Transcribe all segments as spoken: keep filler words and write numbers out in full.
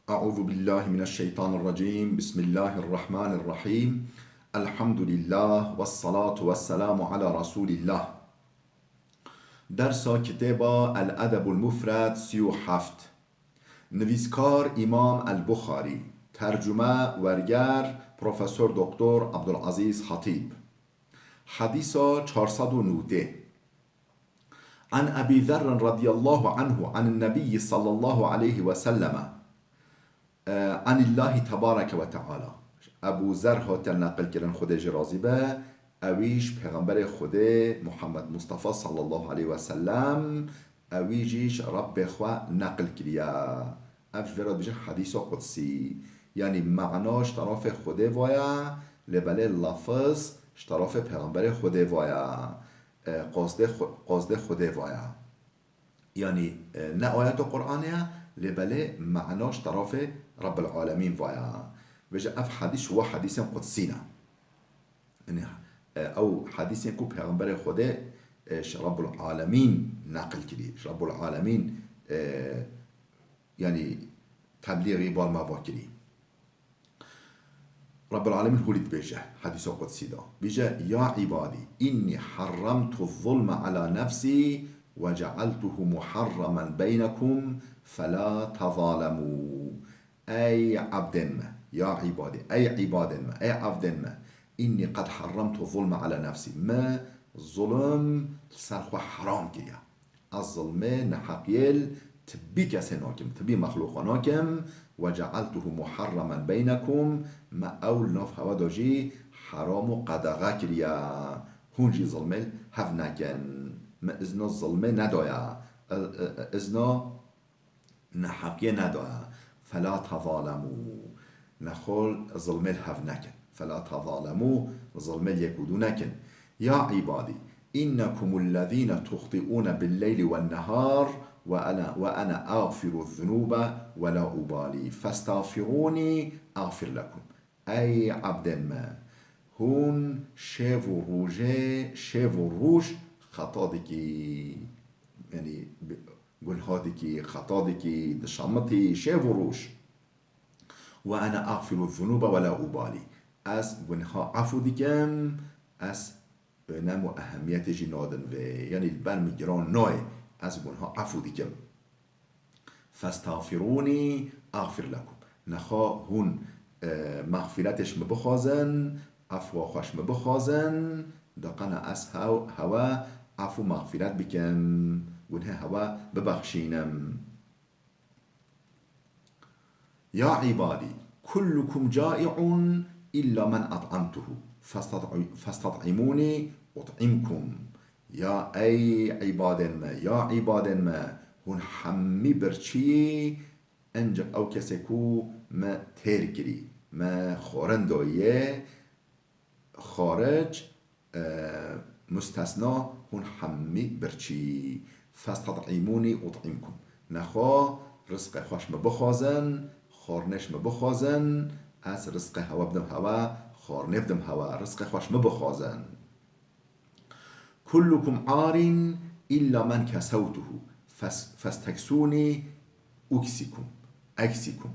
أعوذ بالله من الشيطان الرجيم. بسم الله الرحمن الرحيم. الحمد لله والصلاة والسلام على رسول الله. Dersa kitêba El Edebul Mufred sî û heft. Nivîskar Îmam El Buxarî. Tercume, werger, Profesor Doktor Abdulazîz Hatîb. Hedîsa çar sed û nûdeh. An Ebî Zerrin radiyallahu anhu anin Nebiyyi sallallahu aleyhi ve selleme, e, anillahi tebareke ve teala. Ebû Zer hate neqil kirin, Xwedê jê razî be, ewî ji Pêxemberê Xwedê Muhammed Mustafa sallallahu aleyhi ve sellem, ewî jî ji Rebbê xwe neqil kiriye. Ev ji vê re dibêjin hedîsa qudsî. Yanî mana ji terafê Xwedê vaye, lê belê lafz ji terafê Pêxemberê Xwedê vaye. E, qasdê xwe-, qasdê Xwedê vaye. Yanî, e, ne ayeta Qur'anê ye, lê belê mana ji terafê Rabbil Alemîn vaye. Vêje ev hedîs ji wa hedîsên qudsî ne. Yanî, e, ew hedîsên ku Pêxemberê Xwedê, e, ji Rabbul Alemîn neqil kirî. Ji Rabbul Alemîn, e, yanî teblîxî bar me va kirî. Rabbul Alemîn holî dibêje, hedîsa qudsî de. Bêje, "Ya îbadî, înnî herremtu zulme ala nefsî ve cealtuhu muharremen beynekum fela tezalemû." Ey ebdên me, ya îbadî, ey îbadên me, ey evdên me, înnî qed herremtu zulme ala nefsî. Me zulm li ser xwe heram kiriye. Ez zilmê, neheqiyê li tibî kesê nakim, tibî mexlûqa nakim. Ve cealtuhu muharremen beynekum, me ew li nav hewe de jî heram û qedexe kiriye. Hûn jî zilmê li hev nekin. Me izna zilmê nedaye. I-, i-, izna neheqiyê nedaye. Fela tezalemû. Nexwe zilmê li hev nekin. Fela tezalemû, zilmê li yek û dû nekin. Ya îbadî, innekumul lezîne tuxtiûne billeyli wen nehar ve ene, ve ene axfiru zunûbe ve la ubalî. Festağfirûnî axfir lekum. Ey ebdên me, hûn şev û rojê, şev û roj xeta dikî. Yanî, bi-, gunha dikî, xeta dikî, dişemitî, şev û roj. Ve ene axfiru zunûbe ve la ubalî. Ez gunha efû dikim, ez önem û ehemmiyetê jî nadim vê. Yanî li ber min giran nayê, ez gunha efû dikim. Festağfirûnî axfir lekum. Nexwe hûn, e, mexfîretê ji min bixwazin, efwa xwe ji min bixwazin, de qena ez hew-, hewe efû mexfîret bikim, gunhê hewe bibexşînim. Ya îbadî, kullukum cai'un illa men at'amtuhu, festad-, festat'imûnî ut'imkum. Ya ey îbadên me, ya îbadên me, hûn hemî birçî yî, encik ew kesê ku me têr kirî, me xwarin dayî, xaric, e, mustesna, hûn hemî birçî. Fested'îmûnî ut'îmkum. Nexwe rizqê xwe ji min bixwazin, xwarinê ji min bixwazin, ez rizqê hewe bidim hewe, xwarinê bidim hewe, rizqê xwe ji min bixwazin. Kullukum arin illa men kesewtuhu, fes-, festeksûnî uksikum, eksikum.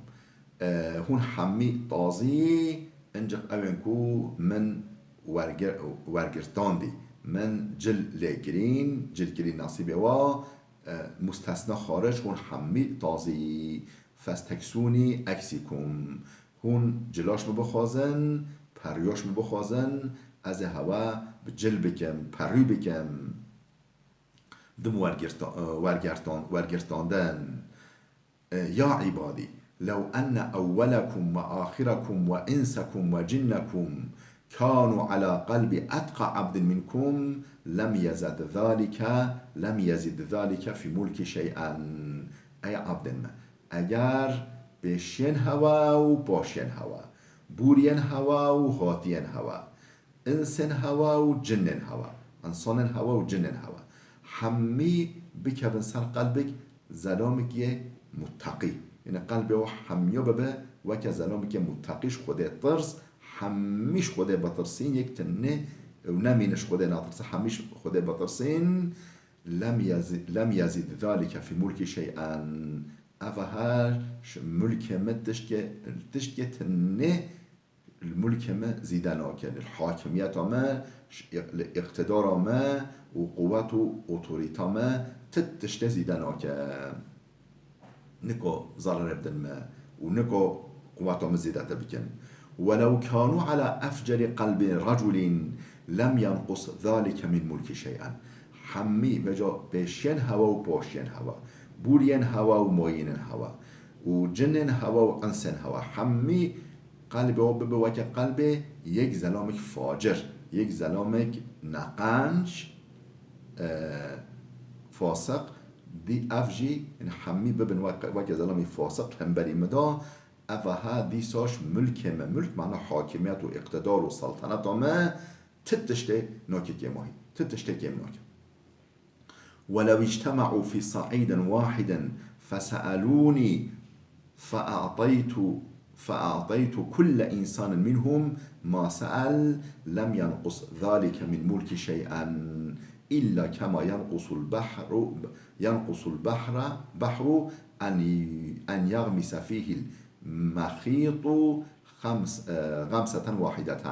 E, hûn hemî tazî, encik ewên ku min wergir-, wergirtandî, min cil lê kirîn, cil kirîn nasîbê wa, e, mustesna xaric, hûn hemî tazî. Festeksûnî eksikum. Hûn cila ji min bixwazin, perûya ji min bixwazin, ez ê hewe bi cil bikim, perû bikim. Dim wergirta-, wergertan-, wergirtandin. E, ya îbadî, lew enne ewwelekum ve axirekum ve insekum ve cinnekum kanu ala qalbi etqa abdin minkum lem yezid zalike, lem yezid zalike fi mulki şey'en. Ey abdin me, eger pêşiyên hewe û paşiyên hewe, bûriyên hewe û hatiyên hewe, insên hewe û cinên hewe, insanên hewe û cinên hewe, hemî bikevin ser qelbik zelamik yê muttaqî. Yanî qelbê we hemiya bibe weke zelamik yê muttaqî, ji Xwedê tirs, hemî ji Xwedê bitirsîn, yek tinê û nemîne ji Xwedê natirse, hemî ji Xwedê bitirsîn. Lem yezi-, lem yezîd zalike fî mulkî şey'en. Eva her ji mulkê min tiştke, tiştke tinê li mulkê min zîde nake. Li hakimiyeta min, ji îq-, li îqtidara min û quwet û otorîta min ti tiştê zîde nake. Niko zararê bidin me û niko quweta min zêdetir bikin. Welew kanu ala efceri qelbi reculin lem yenqus zalike min mulki şey'en. Hemî veca pêşiyên hewa û paşiyên hewa, bûriyên hewa û mayînên hewa û cinên hewa û insên hewa, hemî qelbê wan bibe weke qelbê yek zelamek facir, yek zelamek neqenc, e, fasiq, dî ev jî, yani hemî bibin weke, weke zelamî fasiq hemberî min de, eva ha dîsa ji mulkê min, mulk mana hakimiyet û îqtidar û saltaneta min, ti tiştê nake kêmahî, ti tiştê kêm nake. ولو اجتمعوا في صعيد واحد فسألوني فأعطيت، فأعطيت كل إنسان منهم ما سأل لم ينقص ذلك من ملكي شيئا إلا كما ينقص البحر، ينقص البحر، بحر أن، أن يغمس فيه المخيط خمس، آه، غمسة واحدة.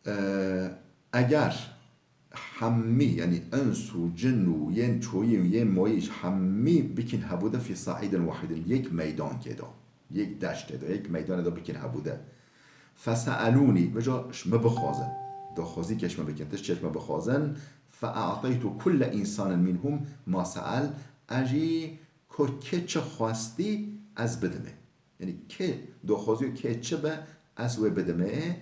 E, eger hemî, yani ins û cin û yên çoyî û yên mayî ji hemî bikin hebûde fî saîdin wahidin, yek meydankê de, yek deştê de, yek meydanê de bikin hebûde. Feseelûnî, veca ji min bixwazin, daxwazîkê ji min bikin, tiştê ji min bixwazin, fee'teytu kulle insanin minhum ma se'el, ez jî ko kê çi xwestî ez bidimê. Yani kê daxwaziyo kê çi be, ez wê bidimê.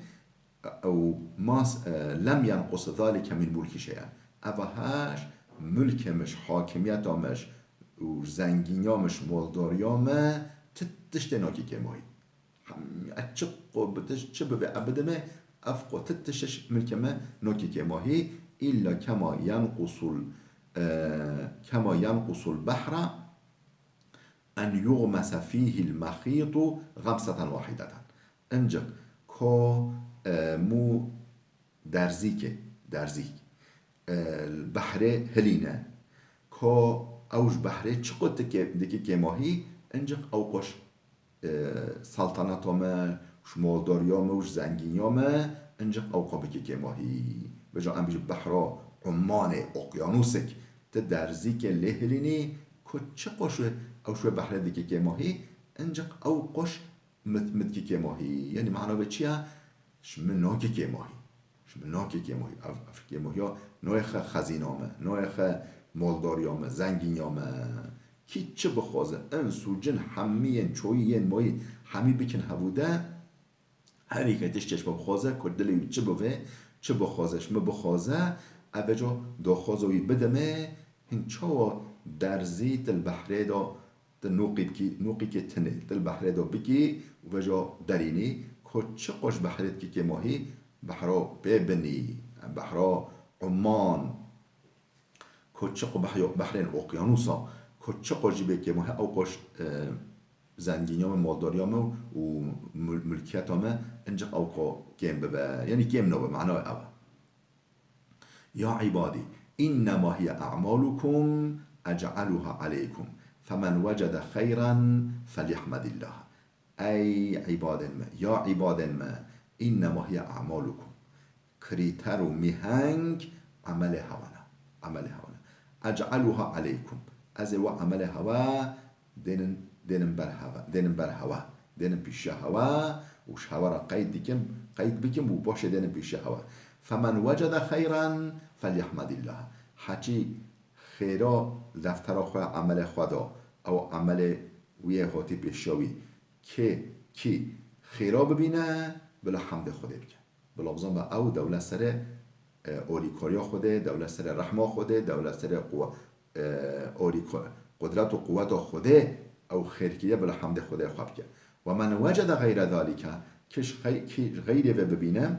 Ew mas, e, lem yenqus zalike min mulki şey'en. Eva her mulkê min, hakimiyeta min û zengîniya min, moldariya min, ti tiştê nake kêmahî. Hem ez çi qo bi tişt çi bivê, ez bidimê, ev qo ti tiştê mulkê min nake kêmahî. Îlla kema yenqusul, e, kema yenqusul behra, en yuğmese fîhil mexîtu gamseten wahideten. Incik ko, e, mû derzîkê, derzîk, e, li behrê hilîne, ko ew ji behrê çiqo dike, dike kêmahî, incik ew qoş, e, saltanata me, ji moldariya me û ji zengîniya me, incik ew qo bike kêmahî. Veca em ji behra Ummanê, okyanusek, ti derzîkê lê hilînî, ku çi qoş e, ew ji wê behrê dike kêmahî, incik ew qoş mit-, mitki kêmahî. Yani mana ve çi ya? Ji min nake kêmahî. Ji min nake kêmahî. Ev, ev kêmahiya nayê xe xezîna me, nayê xe moldariya me, zengîniya me. Kî çi bixwaze, ins û cin hemî yên çoyî yên mayî hemî bikin hevûde, Herî ke tiştê ji me bixwaze, ku dilê wî çi bivê, çi bixwaze, ji min bixwaze, ev veco daxwaza wî bidimê, hin çawa derzî tu li behrê de, tu nûqî bikî, nûqîkê tinê, tu li behrê de bikî û veco derînî, ku çi qo ji behrê dikî kêmahî, behra pê binî, behra Umman, Ko çiqo behyo-, behrên okyanûsa, ko çiqo jî bê kêmahî, ew qoş, e, zengîniya me, moldariya me û mul-, mulkiyeta me, incik ew qo kêm bibe. Yanî kêm nabe, mana wê ew e. Ya ibadî, innema hiye a'malukum ec'aluha aleykum. Femen wecede xeyran felyahmedillah. Ey îbadên me, ya îbadên me, innema hiye a'malukum. Krîter û mîheng emelê hewa ne. Emelê hewa ne. Ec'aluha aleykum. Ez ê we emelê hewa dênin, dênin ber hewa, dênin ber hewa. Dênin pîşiya hewa û ji hewa re qeyd dikim, qeyd bikim û paşê dênin pîşiya hewa. Femen wecede xeyran felyahmedillah. Heçî xêra deftera xwe, emelê xwe da, ew emelê wî yê hatî pêşiya wî. Kê, kî xêra bibîne, bila hemdê Xwedê bike. Bila bizan be ew dewlet serê, e, alîkariya Xwedê, dewlet serê rehma Xwedê, dewlet serê quwa-, e, alîka-, qudret û quweta Xwedê ew xêr kiriye, bila hemdê Xwedê xwe bike. Ve men wecede xeyre zalike, kî ji xey-, kî ji xeyrê ve bibîne,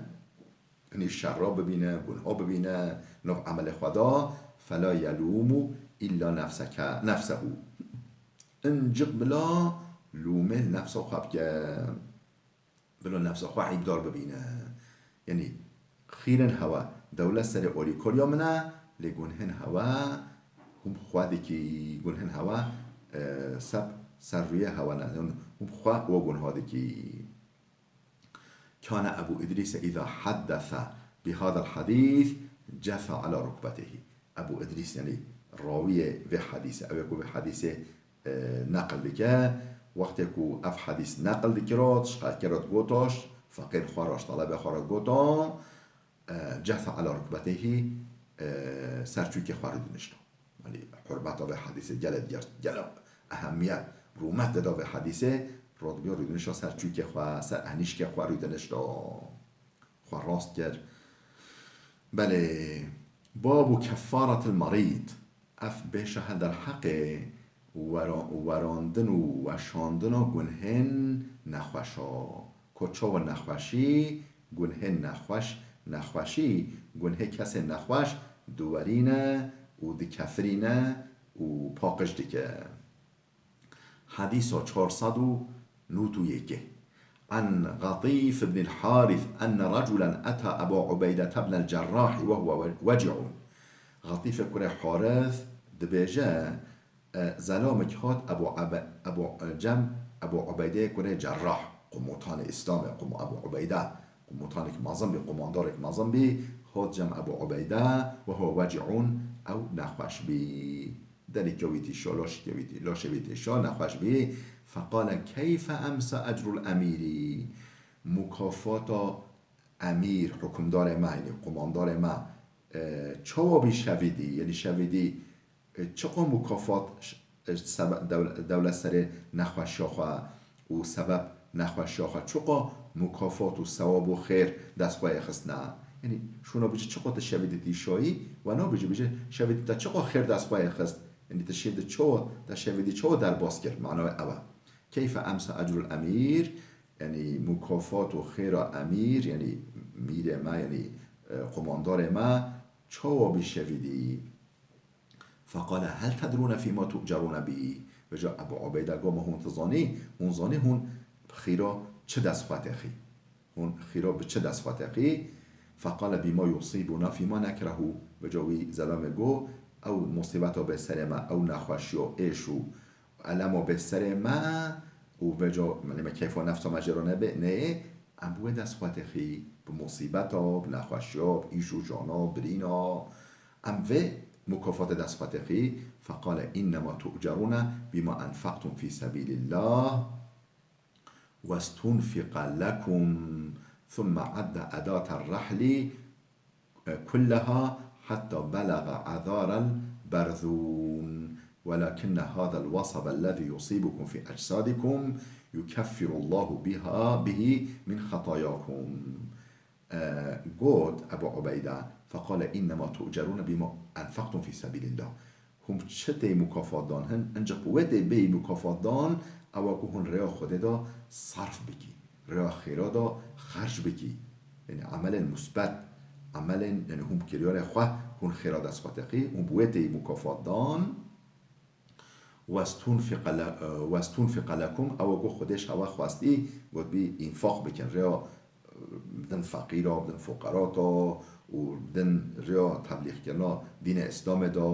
Hinî şerra bibîne, gunha bibîne, nav emelê xwe da, fela yelûmu îlla nefseke, nefsehu. Incik bila lûmê li nefsa xwe bike. Bila nefsa xwe îbdar bibîne. Yanî xîrin hewa, dewlet serê alîkariya min e, lê gunhên hewa Hûn bi xwe dikî gunhin hewa, e, sep ser rûyê hewa ne. Hûn bi xwe o gunha dikî. كان أبو إدريس إذا حدث بهذا الحديث جثى على ركبتيه. Ebu Idrîs, yanî rawiyê vê hedîsê, ew ê ku vê hedîsê, e, neqil dike, wextê ku ev hedîs neqil dikiro, dişqelkiro, digoto, feqîr xwe re, talebê xwe re digoto, e, cethe ala rukbeteyhî, e, ser çûkê xwe rûdinişto. Yanî hurmeta vê hedîsê gelek diger, gelek ehemiyet, rûmet dida vê hedîsê, rotbiyo rûdinişto ser çûkê xwe, ser enîşkê xwe rûdinişto. Xwe rast kir. Belê, babu keffaretil merîd. Ev bêşa he derheqê wera-, werandin û weşandina gunhên nexweşa. Ko çawa nexweşî, gunhên nexweş, nexweşî, gunhê kesên nexweş diwerîne û dikefirîne û paqij dike. Hedîsa çar sed û nod û yekê. An Xatîf ibn al-Harith enne raculen eta Eba Ubeyde ibn al-Cerrah ve huve weci'un. Xatîfê kurê Harith dibêje, e, zelamek hat Ebu Ebe-, Ebu, e, cem Ebu Ubeydeyê kurê Cerrah, qumotanê Îslamê, qum-, Ebu Ubeyde, qumotanek mezin bî, qumandarek mezin bî, hat cem Ebu Ubeyde ve huve weci'un, ew nexweş bî. Derî kewîtî şo, laşî kewîtî, laşê wî tê şo, nexweş bî. Feqale, keyfe emsa ecrul emîrî? Mukafata emîr, hukimdarê me, yanî qumandarê me, e, çawa bî şevî dî? Yanî şevî dî, e, çiqa mukafat ş-, e, sebe-, dewl-, dewlet serê nexweşiya xwe û sebeb nexweşiya xwe çiqa mukafat û sewab û xêr dest xwe yê xistine. Yanî şûna bêje çiqa tu şevî dî tî şayî, we nabêje, bêje şevî dî te çiqa xêr dest xwe yê xist. Yanî tu şevî dî çawa, te şevî dî çawa derbas kir, mana wê ew e. Keyfe emsa ecrul emîr, yanî mukafat û xêra emîr, yanî mîrê me, yanî, e, qumandarê me çawa bî şevî dî? Feqale, hel tedrûne fîma tu'cerûne bî? Vêca Ebu Ubeyde go, ma hûn dizanî, hûn zanî hûn xîra çi dest xwe têxî? Hûn xîra bi çi dest xwe têxî? Feqale, bîma yusîbûna fîma nekrehu. Vêca wî zelamê go, ew musîbeta bê serê me, ew nexweşiya, êş û elema bê serê me û vêca, yanî me keyfa nefsa me jê re nebe, neyê, em bi wê dest xwe têxî, bi musîbeta, bi nexweşiya, bi îş û jana, birîna. Em vê mukafatê dest xwe têxî, feqale, innema tu'cerûne bîma enfaqtum fî sebîlillah westunfiqe lekum, thumme adde edate rehli kullaha hatta belagha azarel berzûn. Welakinne hazel wasabellezî yusîbukum fî ecsadikum yukeffirullahu biha, bihi min xetayakum. E, got Ebu Ubeyde, feqale, innema tu'cerûne bîma enfaqtum fî sebîlillah. Hûn bi çi tê mukafat dan? Hin, hincik bi wê tê bêyî mukafat dan, ew e ku hûn rêya Xwedê de sarf bikî, rêya xêra de xerc bikî. Yanî emelên musbet, emelên, yanî hûn bi kiryarê xwe, hûn xêra dest xwe têxî, hûn bi wê tê mukafat dan. Westunfiqe le-, e, westunfiqe lekum, ew e ku Xwedê ji hewa xwestî, gotbî înfaq bikin, rêya, e, bidin feqîra, bidin fuqerata û bidin rêya teblîxkirina dînê Îslamê de,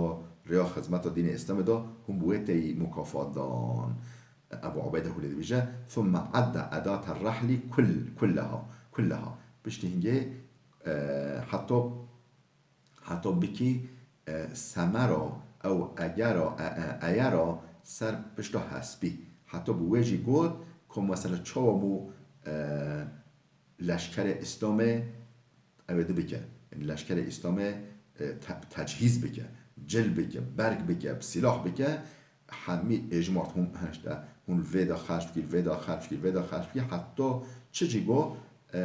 rêya xizmeta dînê Îslamê de, hûn bi wê têyî mukafat dan. Ebu Ubeyde hûlê dibêje, thumme adde edate rehlî kull-, kulleha, kulleha. Piştî hingê, e, heta heta bikî, e, semera ew egera, e, e, eyera ser pişta hespî. Heta bi wê jî got ku mesela çawa bû, e, leşkerê Îslamê ew ê di bike. Yanî leşkerê Îslamê, e, te-, tecihîz bike, cil bike, berg bike, silah bike. Hemî êjmart hûn, işte, hûn vê de xerc bikî, vê de xerc bikî, vê de xerc bikî, heta çi jî got, e,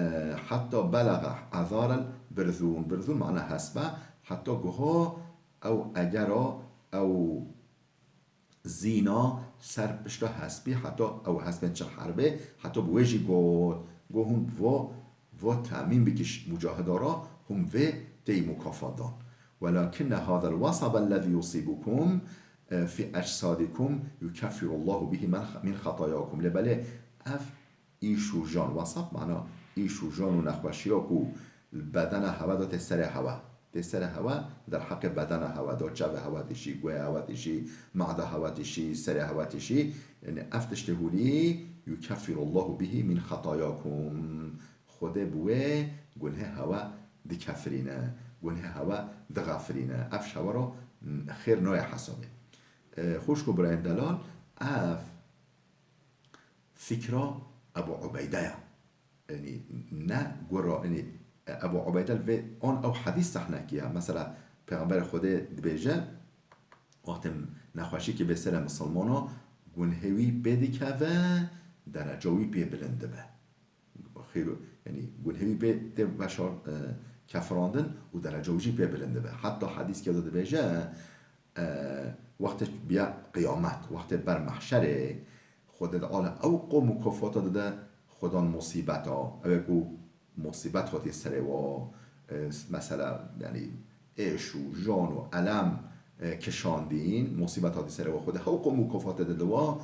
heta belaga azarel birzûn. Birzûn mana hesp e. Heta guha ew egera, ew zîna ser pişta hespî, heta ew hespên çil herbê, heta bi wê jî got, got hûn vo, vo temîn bikî mucahida re, hûn vê têyî mukafat dan. Welakinne hazel wasabellezî yusîbukum, e, fî ecsadikum yukeffirullahu bihi min, min xetayakum. Lê belê ev îş û jan, wasab mana îş û jan û nexweşiya ku li bedena hewe de tê serê hewe. Tê serê hewa, derheqê bedena hewa de, çavê hewa tişî, guhê hewa tişî, mada hewa tişî, serê hewa tişî. Yanî ev tiştê hûnî, yukeffirullahu bihi min xetayakum. Xwedê bi wê gunhê hewa dikefirîne, gunhê hewa dixefirîne. Ev ji hewa re xêr nayê hesabê. E, xwişk û birayên delal, ev fikra Ebu Ubeyde ya. Yanî ne gora, yanî Ebu Ubeyde li vê an ew hadîs sehne kiya. Mesela Pêxemberê Xwedê dibêje, wextê nexweşîkê bê serê misilmana, gunhê wî pê dikeve, dereca wî pê bilind dibe. Xêr û, yanî gunhê wî pê tê veşar, e, kefirandin û dereca wî jî pê bilind dibe. Heta hadîskê de dibêje, e, wextê biya qiyamet, wextê ber mehşerê, Xwedê Teala ew qo mukafata dide xwedan musîbeta, ew ê ku musîbet hatiye serê wa, e, mesela, yanî êş û jan û elem, e, kişandîn, musîbet hatiye serê wa, Xwedê hew qo mukafata dide wa,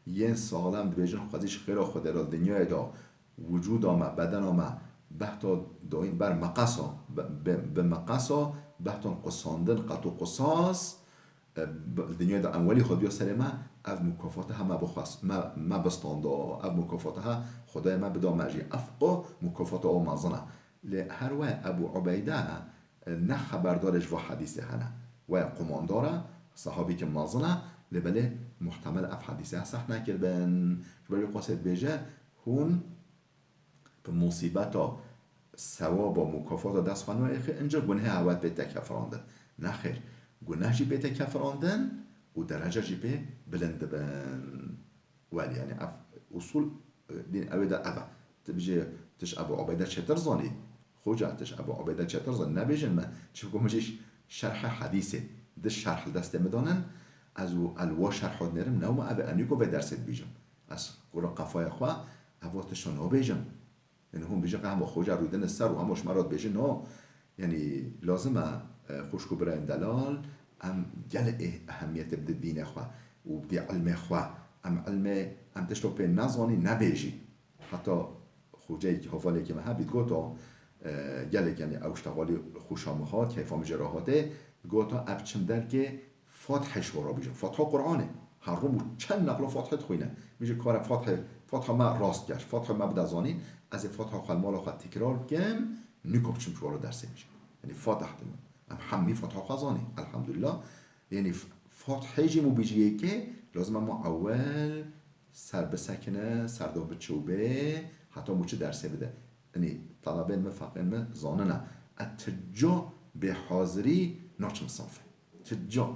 yên salem dibêjin, xwezî ji xêra Xwedê re li dinyayê de wicûda me, bedena me, behta dayîn ber meqesa, bi, bi, bi meqesa behtan qusandin, qet û qisas, e, bi, dinyayê de em welî xwe diya serê me, ev mukafata he me bixwest, me, me bistanda, ev mukafata he Xwedayê me bida me jî. Ev qo mukafata o mezin e. Lê her we Ebu Ubeyde, e, ne xeberdarê ji va hadîsê hene. We qumandar e, sehabîkî mezin e, lê belê muhtemel ev hadîsê he sehne kiribin. Ji ber wî qasê dibêje, hûn bi musîbeta sewaba mukafata dest xwe nayêxî, inca gunhê hewa pê tê kefirandin. Nexêr, guneh jî pê tê kefirandin û derece jî pê bilind dibin. Welî, yanî ev usul, e, dîn ew ê de ev e. Tu bijê, tu ji Ebu Ubeyde çêtir zanî. Xoca, tu ji Ebu Ubeyde çêtir zanî. Nebêjin me. Çimku min jî şerhê hadîsê, di şerh li destê min danin, ez û el wa şerha dinêrim, ne wima ev ê, enî ku vê dersê dibêjim. Ez kura qefaya xwe, ev wa tişta nabêjim. Yanî hûn bijin hema xoca rûdine ser û hema ji me re dibêjin, no. Yanî lazim e, e, xwişk û birayên delal, em gelek ê-, ehemiyetê bidin dînê xwe û bidî ilmê xwe. Em ilmê, em tişto pê nezanî, nebêjî. Heta xoceyekî, hevalekî me hebî, digoto, e, gelek, yanî ew ji tevalî xweşa min hat, keyfa min jê re hatê, digoto, ev çim derkê Fatihê ji we re bêjim. Fatiha Qur'anê. Her rû min çend neqla Fatihê dixwîne. Min jî kare Fatihê, Fatiha me rast kir. Fatiha me bide zanîn. Ez ê Fatiha xwe li mala xwe tekrar bikim. Nîko biçim ji we re dersê bêjim. Yanî Fatih dimin. Em hemî Fatiha xwe zanîn. Elhamdulillah. Yanî F-, Fatihê jî min bêjî yekê, lazim e min ewel ser bisekine, ser de biçû bê, heta min çi dersê bide. Yanî talebên min, feqên min zanine. Ez ti ca bê hazirî naçim sinfê. Ti ca.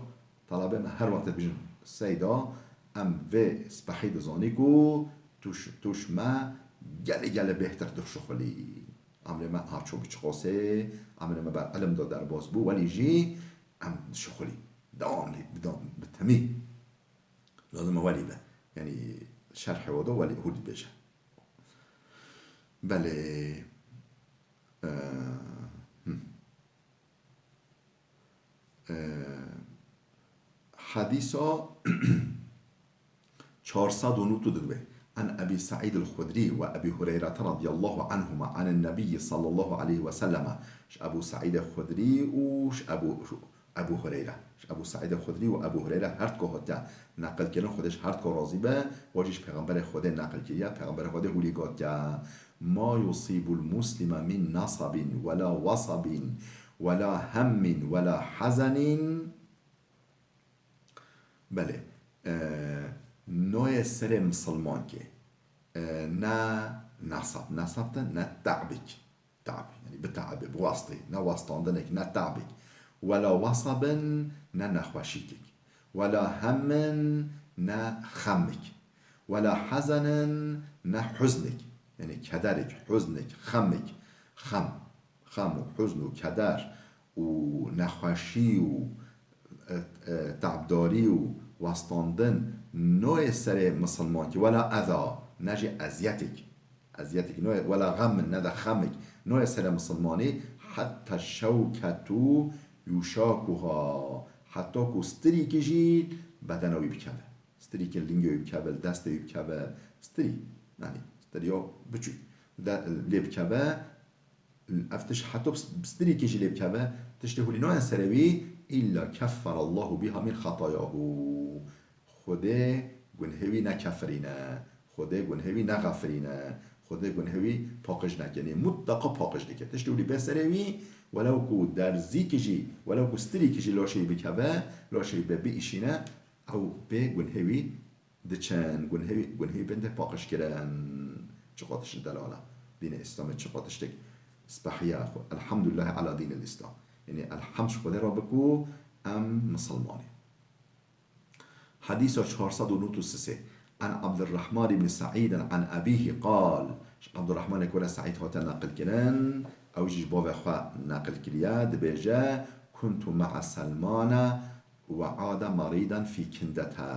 Talebê me her wext dibêjin, Seyda, em vê spehî dizanî ku tu ş-, tu ji me gelê, gelê bêhtir dişuxulî. Emrê me ha çû bi çiqasê, emrê me ber ilim de derbas bû, welî jî em dişuxulî. Dewam lê, bi dam-, bi temî. Lazim e welî be. Yanî şerhê we de welî hûr dibêje. Belê. E, hmm. E, hadîsa çar sed û nod dibe. An Ebî Seîd el-Xudrî ve Ebî Hureyre radiyallahu anhuma anin Nebiyyi sallallahu aleyhi ve selleme. Ji Ebû Seîdê Xudrî û ji Ebû, Ebû Hureyre. Ji Ebû Seîdê Xudrî û Ebû Hureyre her diku hatiye neqil kirin, Xwedê ji her diku razî be, wa jî ji Pêxemberê Xwedê neqil kiriye, Pêxemberê Xwedê hûlî gotiye, Ma yusîbul muslime min nasabin, wela wasabin, wela hemmin, wela hezenin. Belê, e, noyê serê misilmankê, e, ne nasab, nasab de ne te'bik. Te'b, yanî bi te'bê, bi wastê, ne wastandinek, ne te'bik. Wela wasabin, ne nexweşîkek. Wela hemmin, ne xemik. Wela hezenin, ne huznik. Yanî kederek, huznik, xemik. Xem, xem û huzn û keder û nexweşî û, e, e, te'bdarî û wastandin noyê serê misilmankî. Wela eza, ne jî eziyetek. Eziyetek noye, wela xemmin, ne de xemik. Noye serê misilmanî, hetta şewketu yuşakuha. Heta ku stirîkî jî bedena wî bikeve. Stirîkî lingê wî bikeve, li destê wî bikeve. Stirî, yanî, stirî yo biçûk. De, lê bikeve, Ev tişt heto bi stirîkî jî lê bikeve, tiştê hûlî nayên serê wî, îlla keffere Allahu biha min xetayahu. Xwedê gunhê wî nekefirîne. Xwedê gunhê wî nexefirîne. Xwedê gunhê wî paqij neke. Yanî mutleqa paqij dike. Tiştê hûlî bê serê wî, welew ku derzîkî jî, welew ku stirîkî jî laşê wî bikeve, laşê wî bê biîşîne, ew bê gunhê wî diçin, gunhê wî, gunhê wî bên tê paqijkirin. Çiqas tişt delal e. Dînê Îslamê çiqas tiştek spehiya xwe. Elhamdulillah ala dînil Îslam. Yanî elhamd ji Xwedê re be ku em misilman in. Hedîsa çar sed û nod û sê. An Abdurrahman ibn Sa'id an abihi qal. Ji Abdurrahmanê ku re Saîd hate neqil kirin, ew jî ji bavê xwe neqil kiriye, dibêje, kuntu ma'a Selmana ve ada maridan fî kindete.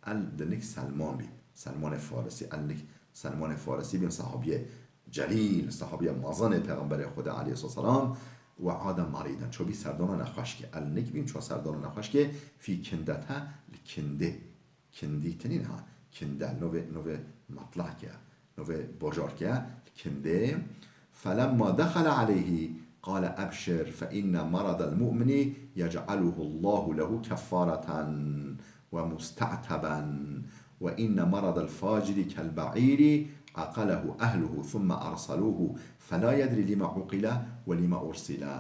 El dinik Selman bî. Selmanê Farisî. El nik Selmanê Farisî bîn, sahabiyê celîl, sahabiyê mezin ê Pêxemberê Xwedê aleyhisselam, ve ada maridan. Ço bî serdana nexweşkê. El nik bîn ço serdana nexweşkê, fî kindete, li kindê. Kindî tinîn ha. Kinde, navê, navê matlahkê ye. Navê bajarkê ye. Li kindê. Felemma dexele aleyhî qale ebşir fe inne meradel mu'minî yec'aluhu Allahu lehu keffareten ve musta'teben ve inne meradel faciri kel ba'îrî aqalehu ehluhu thumme arsaluhu fela yedri lima uqile ve lima ursile.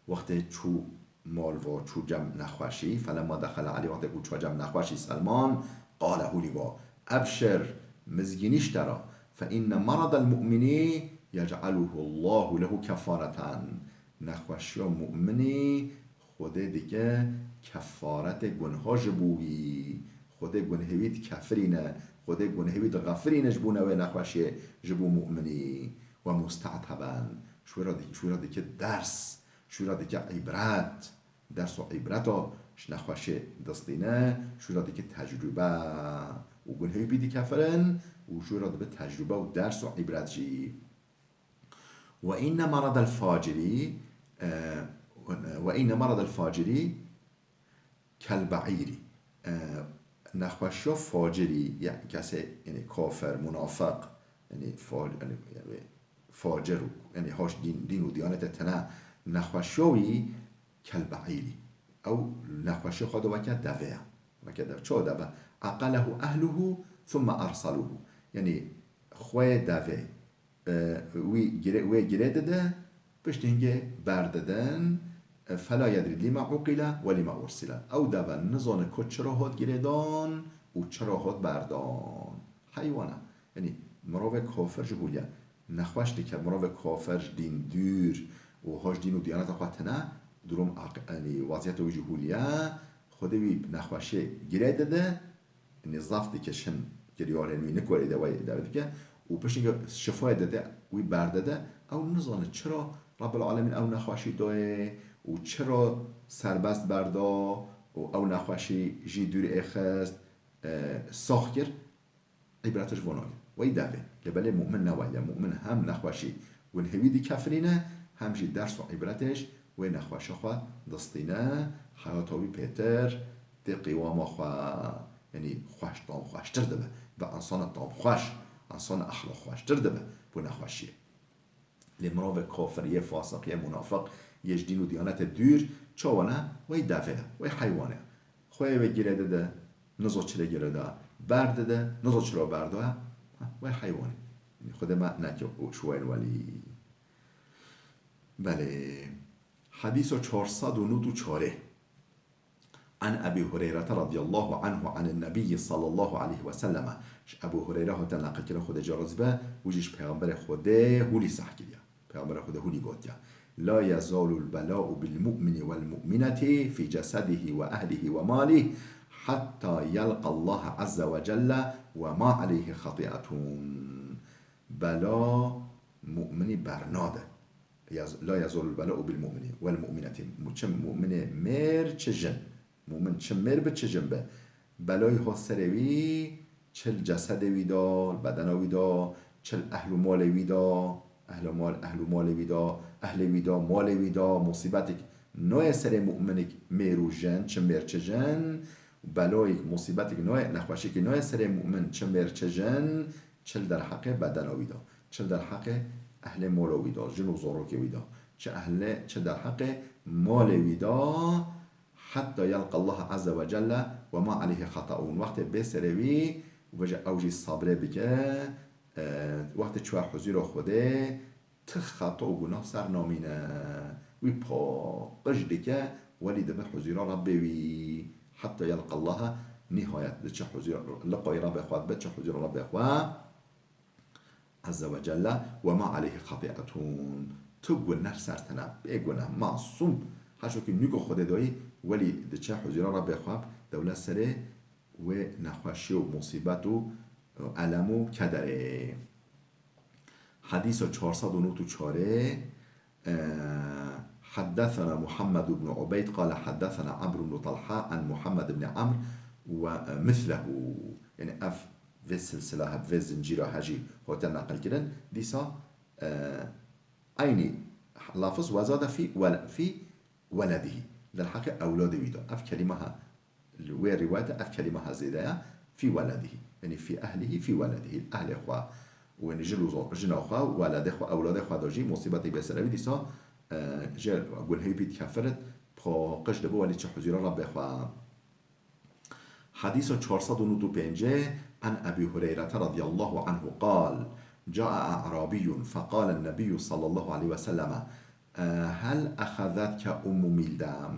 Wextê çû mal va, çû cem nexweşî, felemma dexele aleyhî, wextê ku çû cem nexweşî Selman, qale hûlî va, ebşir, mizgînî ji te re, fe inne meradel mu'minî yec'aluhu Allahu lehu keffareten. Nexweşiya mu'minî Xwedê dike kefaretê gunha ji bo wî. Xwedê gunhê wî dikefirîne, Xwedê gunhê wî dixefirîne ji bo newê nexweşiyê ji bo mu'minî. Ve musta'teben. Ji wê re di-, ji wê re dike ders, ji wê re dike îbret. Ders û îbreta ji nexweşê distîne, ji wê re dike tecrûbe. Û gunhê wî pî dikefirin û ji wê re dibe tecrûbe û ders û îbret jî. Ve inne meradel facirî, e, ve inne meradel facirî kel ba'îrî. E, nexweşiya facirî, ya kesê, yanî kafir, munafiq, yanî fa-, yanî, yanî facir û, yanî haş dîn, dîn û diyanete tene nexweşiya wî kel ba'îrî. Ew nexweşiya xwe de weke devê ye. Weke dev-, çawa deve? Aqalehu ehluhu thumme arsaluhu. Yanî xwê devê e, wî girê, wê girê dide, piştî hingê berdidin, e, fela yedrî lîma uqîle ve lîma ursîle. Ew deve nizane ku çira hat girêdan û çira hat berdan. Heywan e. Yanî mirovê kafir jî hûliye. Nexweş dike, mirovê kafir ji dîn dûr û haş dîn û diyaneta xwe tine, durum aq-, yanî weziyeta wî jî hûliye. Xwedê wî nexweşê girê dide, Yanî zaf dike şin kiryarên wî nikorê de wayê derdike û piştî şifayê dide, wî berdide, ew nizane çira Rabbul Alemîn ew nexweşî dayê û çira serbest berda û ew nexweşî jî dûr êxist, e, sax kir, îbretiş vana ye. Wey devê. Lê belê mu'min ne wayê. Mu'min hem nexweşî gunhê wî dikefirîne, hem jî ders û îbretêş wê nexweşa xwe distîne, heyata wî pêtir tê qîwama xwe, yanî xweş, tam xweştir dibe. Bi insana tam xweş, insana exlaq xweştir dibe bo nexweşiyê. Lê mirovê kafir, yê fasiq, yê munafiq, yê ji dîn û diyanetê dûr, çawa ne? Wey devê ye, wey heywanê ye. Xweyê wê girê dide, nizo çirê girê da, berdide, nizo çiro berdo, ha, wê heywanê. Yanî Xwedê me neke û şuwên welî. Belê. Hedîsa çar sed û nod û çarê. An Ebî Hureyrete radiyallahu anhu anin Nebiyyi sallallahu aleyhi ve selleme. Ji Ebû Hureyre hate neqilkirin, Xwedê jê razî be, wî jî ji Pêxemberê Xwedê hûlî seh kiriye. Pêxemberê Xwedê hûlî gotiye, "La yezalul bela'u bil mu'mini wel mu'mineti fi cesedihi ve ehlihi ve malih hatta yelqallaha azze ve celle ve ma aleyhi xati'etun." Bela mu'minî bernade. Yaz-, "La yezalul bela'u bil mu'mini wel mu'mineti." Mu-, çi mu'minê mêr çi jin. Mumin çi mêr bi çi jin bi, belayî hat serê wî, çi li cesedê wî de, li bedena wî de, çi li ehl û malê wî de, ehl û mal, ehl û malê wî de, ehlê wî de, malê wî de, musîbetek nayê serê muminik mêr û jin, çi mêr çi jin, belayek, musîbetek nayê, nexweşiyekî nayê serê mumin, çi mêr çi jin, çi li derheqê bedena wî de, çi li derheqê ehlê mola wî de, jin û zarokê wî de, çi ehlê, çi derheqê malê wî de, hetta yelqa Allah azze ve celle ve ma aleyhi xataun. Wextê bê serê wî û veje ew jî sabrê bike, e, wextê çûye huzûra Xwedê, ti xeta û gunah ser namîne. Wî paqij dike, welî dibe huzûra Rebbê wî. Hetta yelqa Allah, nihayet diçe huzûra, liqayî Rebbê xwe dibe, diçe huzûra Rebbê xwe. Azze ve Celle, ve ma aleyhi xati'etun. Tu guneh ser tene, bê guneh, masûm. Haşo ki nûko Xwedê dayî, welî diçe huzûra Rebbê xwe, dewlet serê wê nexweşî û musîbet û elem û kederê. Hadîsa çar sed û nod û çarê, e, حدثنا محمد بن عبيد قال حدثنا عمرو بن طلحة عن محمد بن عمرو ومثله. Yani ev vê silsila heb, vê zincîra hejî hote neqil kirin. Dîsa, e, eynî lafz wezade fî wel-, fî weledihî. Derheqê ewladê wî de. Ev kelîme ha, li wê rîwayete ev kelîme ha zêde ya. Fî weledihî. Yani fî ehlihî, fî weledihî. Ehlê xwe û yani jin û zo-, jina xwe, weledê xwe, ewladê xwe de jî musîbetê bê serevî dîsa, e, jê gunhê wî pî dikefirit, paqij dibe welî çi huzûra Rebbê xwe. Hadîsa çar sed û nod û pêncê, an Ebî Hureyrete radiyallahu anhu qal, caa e'rabiyun feqale nebiyyû sallallahu aleyhi ve selleme, e, hel exezetke Ummu Mîldem,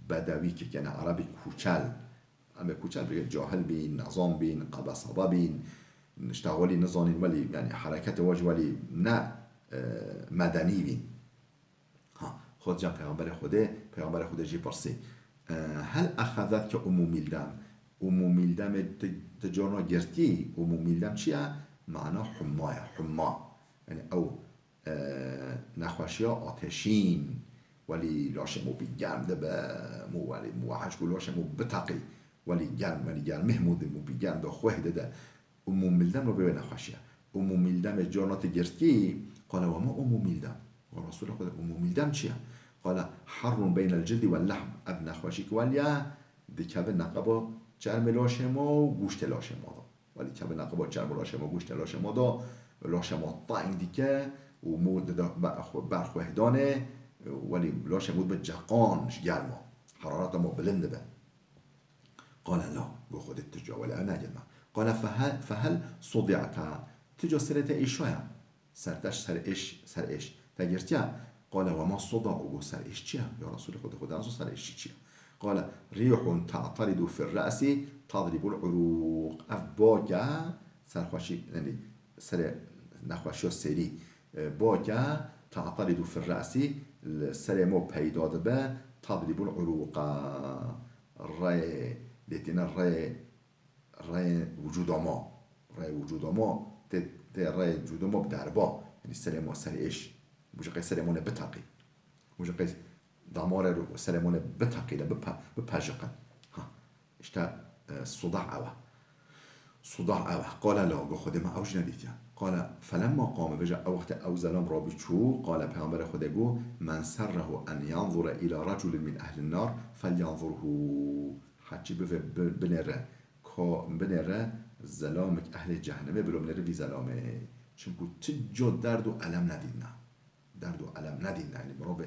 bedewî ki kene Erebî kûçel, em ê kûçel bigê cahil bîn, nezan bîn, qebesaba bîn, işte welî nizanîn welî, yani hereketê we jî welî ne, e, medenî bîn. Ha, xwe cem Peyxamberê Xwedê, Peyxamberê Xwedê jî pirsî, e, hel exezetke Ummu Mîldem? Ummu Mîldemê ti, ti carna girtî? Ummu Mîldem çi ye? Mana humma ye, humma. Yani ew, e, nexweşiya ateşîn, welî laşê mo bî germ dibe, mo welî mo hej ku laşê mo biteqî, welî germ, welî germê mo dê mo bî germ de xweh dide. Ummu Mîldem re bê wê nexweşiye. Ummu Mîldemê carna ti girtî, qale, "Wema Ummu Mîldem?" Wa Resûlê Xwedê, "Ummu Mîldem çi ye?" Qale, "Herrun beynel cildi wel lehm." Ev nexweşî ki welî ye, dikeve neqeba çermê laşê ma û gûştê laşê ma de. Welî dikeve neqeba çermê laşê ma, gûştê laşê ma de, laşê ma tayn dike û mo dide be-, xwe-, ber xwehdanê, welî laşê mo dibe ceqan ji germa. Herareta ma bilind dibe. Qale la, go Xwedê, tu ca welê ew negirma. Qale fehe-, fehel sudi'te, tu ca serê te êşaya? Serteş, ser êş, ser êş te girtiya? Qale wema suda, û go ser êş çi ye? Ya Resûlê Xwedê, Xwedê nas o ser êş çi ye? Qale rîhun te'teridu fir re'sî tedribul urûq. Ev bak e, serxweşî, yani serê nexweşiya serî, e, bak e, te'teridu fir re'sî, li serê mo peyda dibe, tedribul urûqa, rê, dê tîne rê, rê wicûda ma, rê wicûda ma, tê, tê rê wicûda ma bi derba, yani serê ma, ser êş. Bûje qey serê ma ne biteqî. Bûje qey damarê ro, serê ma ne biteqî de, bipe-, bipejiqin. Ha. İşte, e, sudah ew e. Sudah ew e. Qale la, go Xwedê, me ew jî nedîtiye. Qale, felemma qame, vêca ew wextê ew zelam rabî çû, qale, Peyxamberê Xwedê go, "Men serrehu en yanzure ila reculin min ehlin nar, felyanzurhu." Heçî bivê bi-, binêre, ka binêre zelamek ehlê cehennemê, bilo binêre vî zelamê. Çimku ti ca derd û elem nedîne. Derd û elem nedîne, yani mirovê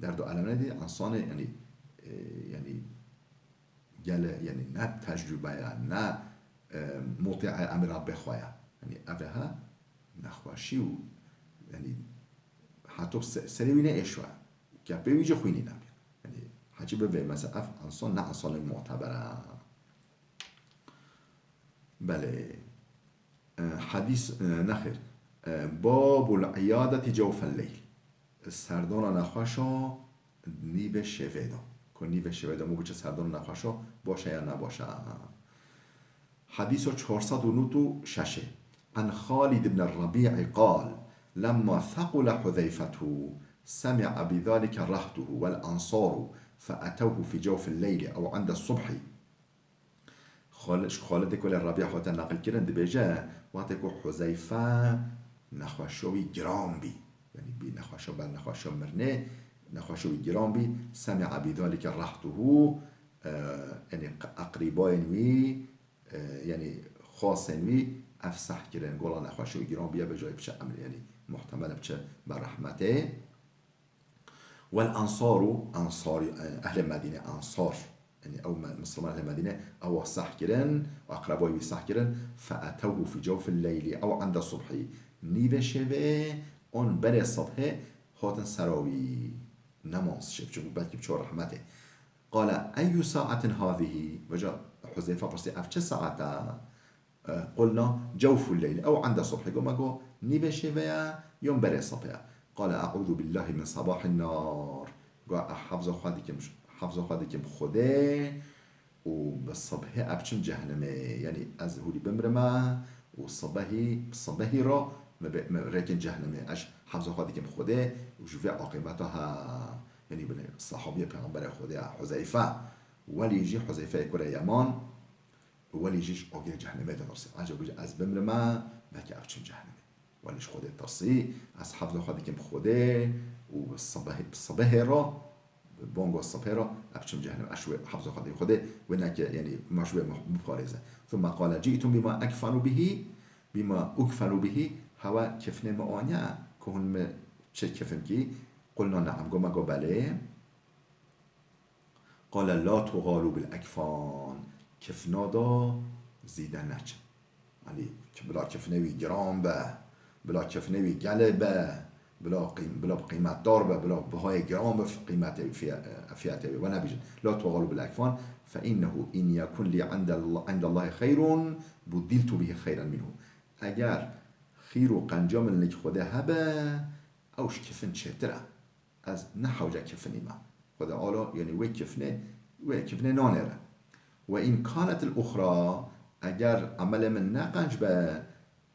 derd û elem nedî, insanê, yani, e, yani, gele, yani, ne tecrübe ya, ne, e, muti'e emra bê xwe ya. Yani, ev e ha, nexweşî û, yani, hato se-, serê wî ne êşo ye. Kepê wî jî xwînî nebî. Yani, hecî bivê, mesela, ev insan ne insanê muteber e. Belê. E, hadîs, e, nexêr. E, babul iyadeti cewfel leyl. Serdana nexweşa nîvê şevê de. Ku nîvê şevê de mû biçe serdana nexweşa, baş e ya ne baş e? Hadîsa çar sed û nod û şeş. An Xalid ibn Rabi'i qal, lemma thaqula Huzeyfetu, semi'a bi zalike rahtuhu vel ansaru, fe etewhu fi cewfil leyli ew inde subhi. Xal-, ji Xalidê ku lê Rabîa hate neqil kirin, dibêje, wextê ku Huzeyfe nexweşiya wî giran bî, yanî bî nexweşiya ber nexweşiya mirinê, nexweşiya wî giran bî, semi'a bi zalike rahtuhu, e, yanî q-, eqrîbayên wî, e, yanî xasên wî ev seh kirin, gola nexweşiya wî giran bî, ya bêje biçe emir, yanî Muhtemel biçe be rehmetê. Vel ensaru, ensarî, ehlê Medîne, ensar. Yanî ew me-, Misliman ehlê Medîne, ewa seh kirin, aqrebayê wî seh kirin, fe etewhu fî cewfil leylî ew ende subhî. Nîvê şevê, an berê sibhê hatin sera wî. Nemans şev, çunku belkî biço rehmetê. Qale, eyyu sa'atin hâzihî? Veca Huzeyfe pirsî, ev çi saet e? E, qulna, cewful leyl, ew ende subhî. Go me go, nîvê şevê ye, yon berê sibhê ye. Qale, e'ûzu billahî min sebahîn nar. Go, e, hefza xwe dikim, hefza xwe dikim Xwedê û bi sibhê e biçim cehennemê. Yanî ez hûrî bimrime û sibehî, sibehî re me be-, me rêkin cehennemê. Ez hefza xwe dikim Xwedê û ji vê aqîbeta ha, yanî binê sahabiyê Pêxemberê Xwedê ya Huzeyfe. Welî jî Huzeyfeyê kurê Yeman, welî jî ji agirê cehennemê ditirsî. Anca bêje ez bimrime, belkî ev çim cehennemê. Welî ji Xwedê tirsî, ez hefza xwe dikim Xwedê û bi sibehê, bi sibehê re, bi bongo sibhê re, ev çim cehennemê. Ez ji wê hefza xwe dikim Xwedê, wê neke, yanî, me ji wê biparêze. Thumme qale, ci'tum bima ekfenu bihî, bima ukfenu bihî, hewe kifnê min aniye, ku hûn min çi kifin kî? Qulna, ne'am, go me go belê. Qale, la tuğalu bil ekfan, kifna da zîde neçin. Yanî, ki bila kifnê wî giran be, bila kifnê wî gelê be, bila qîm-, bila qîmetdar be, bila bihayê giran be, qîmetê wî, fiye-, fiyetê wî. We nebêjin. La tuğalu bil ekfan, fe innehu in yekun li indel-, indellahî xeyrun, buddiltu bihî xeyren minhu. Eger xîr û qenca min li Xwedê hebe, ew ji kifin çêtir e. Ez ne hewce kifinî me. Xwedê Teala, yanî wê kifinê, wê kifinê nanêre. Ve in kanetil uxra, eger emelê min ne qenc be,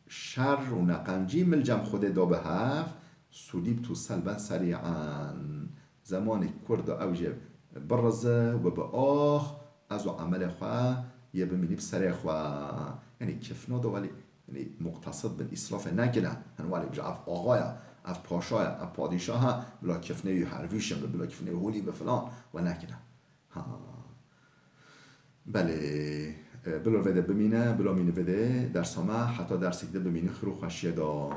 şer û neqencî min li cem Xwedê da bi hev, sulîbtu selben serî'an. Zemanê kurt da ew jê birize we bi ax, ez û emelê xwe yê bimînî bi serê xwe. Yanî kifna da welî Yanî, muqtesid bin, îsrafê nekine. Hin welî bije, ev axa ye, ev paşa ye, ev padîşah e, bila kifnê wî hervîşin be, bila kifnê wî holî be filan, we nekine. Ha. Belê, e, bilo vê de bimîne, bilo mîne vê de dersa me, heta dersek de bimîne, xir û xweşiyê de.